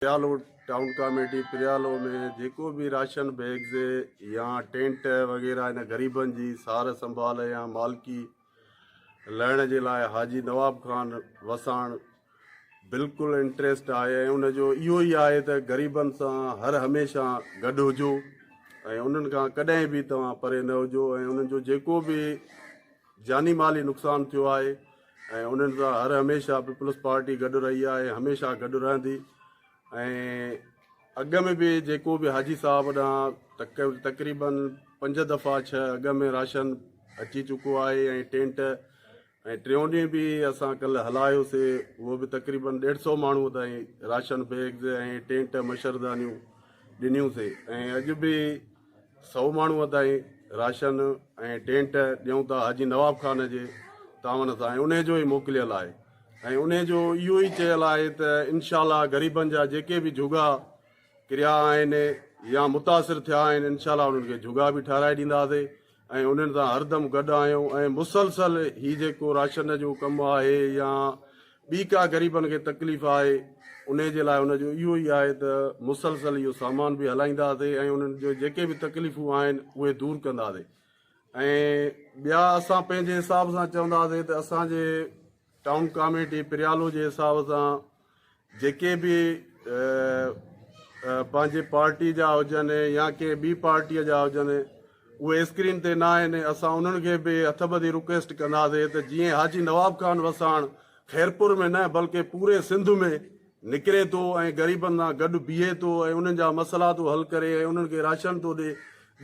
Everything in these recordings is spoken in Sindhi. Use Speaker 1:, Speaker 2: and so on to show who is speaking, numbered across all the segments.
Speaker 1: پريالو ٽائون ڪاميٽي پريالو ۾ جيڪو به راشن بيگز يا ٽينٽ وغيره ان غريبن جي سار سنڀال يا مالڪي لهڻ جي لاء حاجي نواب خان وساڻ بلڪل انٽريسٽ آهي ۽ ان جو اهو ئي آهي ته غريبن سان هر هميشه گڏ هجو ۽ انهن کان ڪڏهن به توهان پري نه هجو ۽ انهن جو جيڪو به جاني مالي نقصان ٿيو آهي ۽ انهن سان هر هميشه پيپلز پارٽي گڏ رهي آهي هميشه گڏ رهندي ۽ اڳ ۾ به جيڪو به حاجي صاحب ڏانهن تقريبن پنج دفعا ڇهه اڳ ۾ راشن اچي چڪو آهي ۽ ٽينٽ ۽ ٽيون ڏينهن به اسان ڪل هلايوسي اهو به تقريبن ڏيڍ سو ماڻهو تائين راشن بيگز ۽ ٽينٽ مڇردانيون ڏنيونسي ۽ اڄ به سئو ماڻهوء تائين راشن ۽ ٽينٽ ڏيون ٿا حاجي نواب خان جي تعاون سان ۽ انهي جو ئي موڪليل آهي ۽ انهي جو اهو ئي چيل آهي ته انشاء الله غريبن جا جيڪي به جهڳا ڪريا آهن يا متاثر ٿيا آهن انشاء الله انهن کي جهڳا به ٺهرائي ڏينداسي ۽ انهن سان هردم گڏ آهيون ۽ مسلسل هي جيڪو راشن جو ڪم آهي يا ٻي ڪا غريبن کي تڪليف آهي انهي جي لاء ان جو اهو ئي آهي ته مسلسل اهو سامان به هلائينداسي ۽ انهن جو جيڪي به تڪليفون آهن اهي دور ڪنداسي ۽ ٻيا اسان پنهنجي حساب سان چونداسي ته اسان جي ٽائون ڪاميٽي پريالو جي حساب سان جيڪي به پنهنجي پارٽي جا هجن يا ڪنهن ٻي پارٽي جا هجن اهي اسڪرين تي نه آهن اسان انهن کي به هٿ ٻڌي رڪويسٽ ڪنداسي ته جيئن حاجي نواب خان وساڻ خيرپور ۾ نه بلڪه پوري سنڌ ۾ نڪري ٿو ۽ غريبن سان گڏ بيهي ٿو ۽ انهن جا مسئلا ٿو حل ڪري ۽ انهن کي راشن ٿو ڏي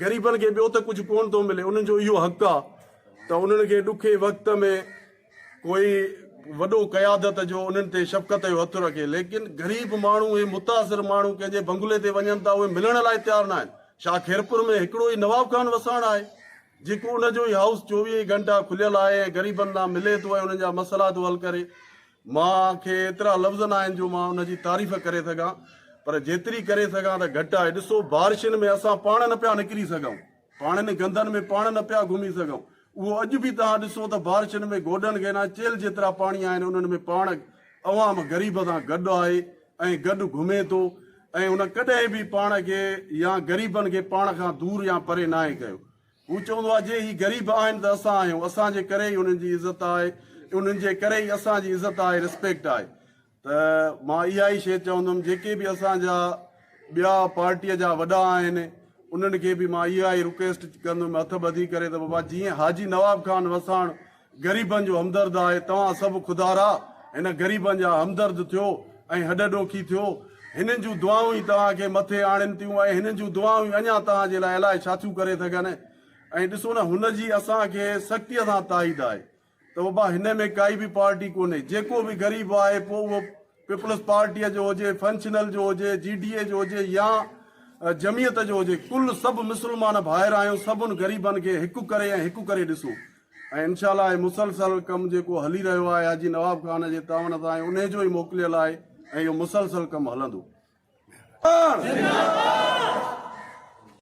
Speaker 1: غريبن کي ٻيو ته ڪجهه ڪونه ٿو ملي انهن جو اهو حق آهي ته انهن کي ڏکي وقت ۾ ڪوئي وڏو قيادت جو انهن تي شفقت جو هٿ رکي ليڪن غريب ماڻهو ۽ متاثر ماڻهو ڪنهن جي بنگلي تي وڃن ٿا اهي ملڻ لاء تيار ناهن ڇا خيرپور ۾ هڪڙو ئي نواب خان وساڻ آهي جيڪو ان جو ئي هائوس 24 ئي گهنٽا کليل آهي ۽ غريبن ڏانهن ملي ٿو ۽ انهن جا مسئلا ٿو حل ڪري مان کي ايترا لفظ ناهن جو مان ان جي تعريف ڪري سگهان پر جيتري ڪري سگهان ته گهٽ آهي ڏسو بارشن ۾ اسان پاڻ نه پيا نڪري سگهون پاڻ گندن ۾ پاڻ نه پيا گهمي سگهون. اهو اڄ به توهان ڏسو ته بارشن ۾ گوڏن کي نه چيلهه جيترا پاڻي آهن انهن ۾ پاڻ عوام غريب سان گڏ آهي ۽ گڏ گهمي ٿو ۽ هن ڪڏهن به پاڻ کي يا غريبن کي پاڻ کان دور يا پري ناهي ڪيو. هو چوندو آهي جي هي غريب آهن ته اسان آهيون اسان جي ڪري ئي انهن جي عزت آهي انهن جي ڪري ئي اسان جي عزت آهي رسپيڪٽ آهي. ته مان اها ئي شيء چوندم جيڪي به اسان جا ٻيا پارٽيء جا وڏا آهن انهن کي به مان اها ئي رڪويسٽ ڪندم هٿ ٻڌي ڪري ته بابا جيئن حاجي نواب خان وساڻ غريبن جو همدرد آهي توهان سڀ خدارا هن غريبن جا همدرد ٿيو ۽ هڏ ڏوکي ٿيو هنن جون دعائون ئي توهان کي مٿي آڻين ٿيون ۽ هنن جون دعائون ئي اڃا توهان جي لاء الائي ڇا ٿيون ڪري سگهن ۽ ڏسو نه هن جي اسان کي سختيء سان تائيد آهي ته بابا هن ۾ ڪائي به پارٽي ڪونهي جيڪو به غريب آهي پوء اهو پيپلز پارٽيء جو هجي، فنڪشنل جو هجي، جي ڊي اي جو هجي يا جمعيت جو هجي ڪل سڀ مسلمان ڀائر آهيون سڀن غريبن کي هڪ ڪري ۽ هڪ ڪري ڏسو ۽ انشاء الله هي مسلسل ڪم جيڪو هلي رهيو آهي حاجي نواب خان جي تعاون سان ۽ انهي جو ئي موڪليل آهي ۽ اهو مسلسل ڪم هلندو.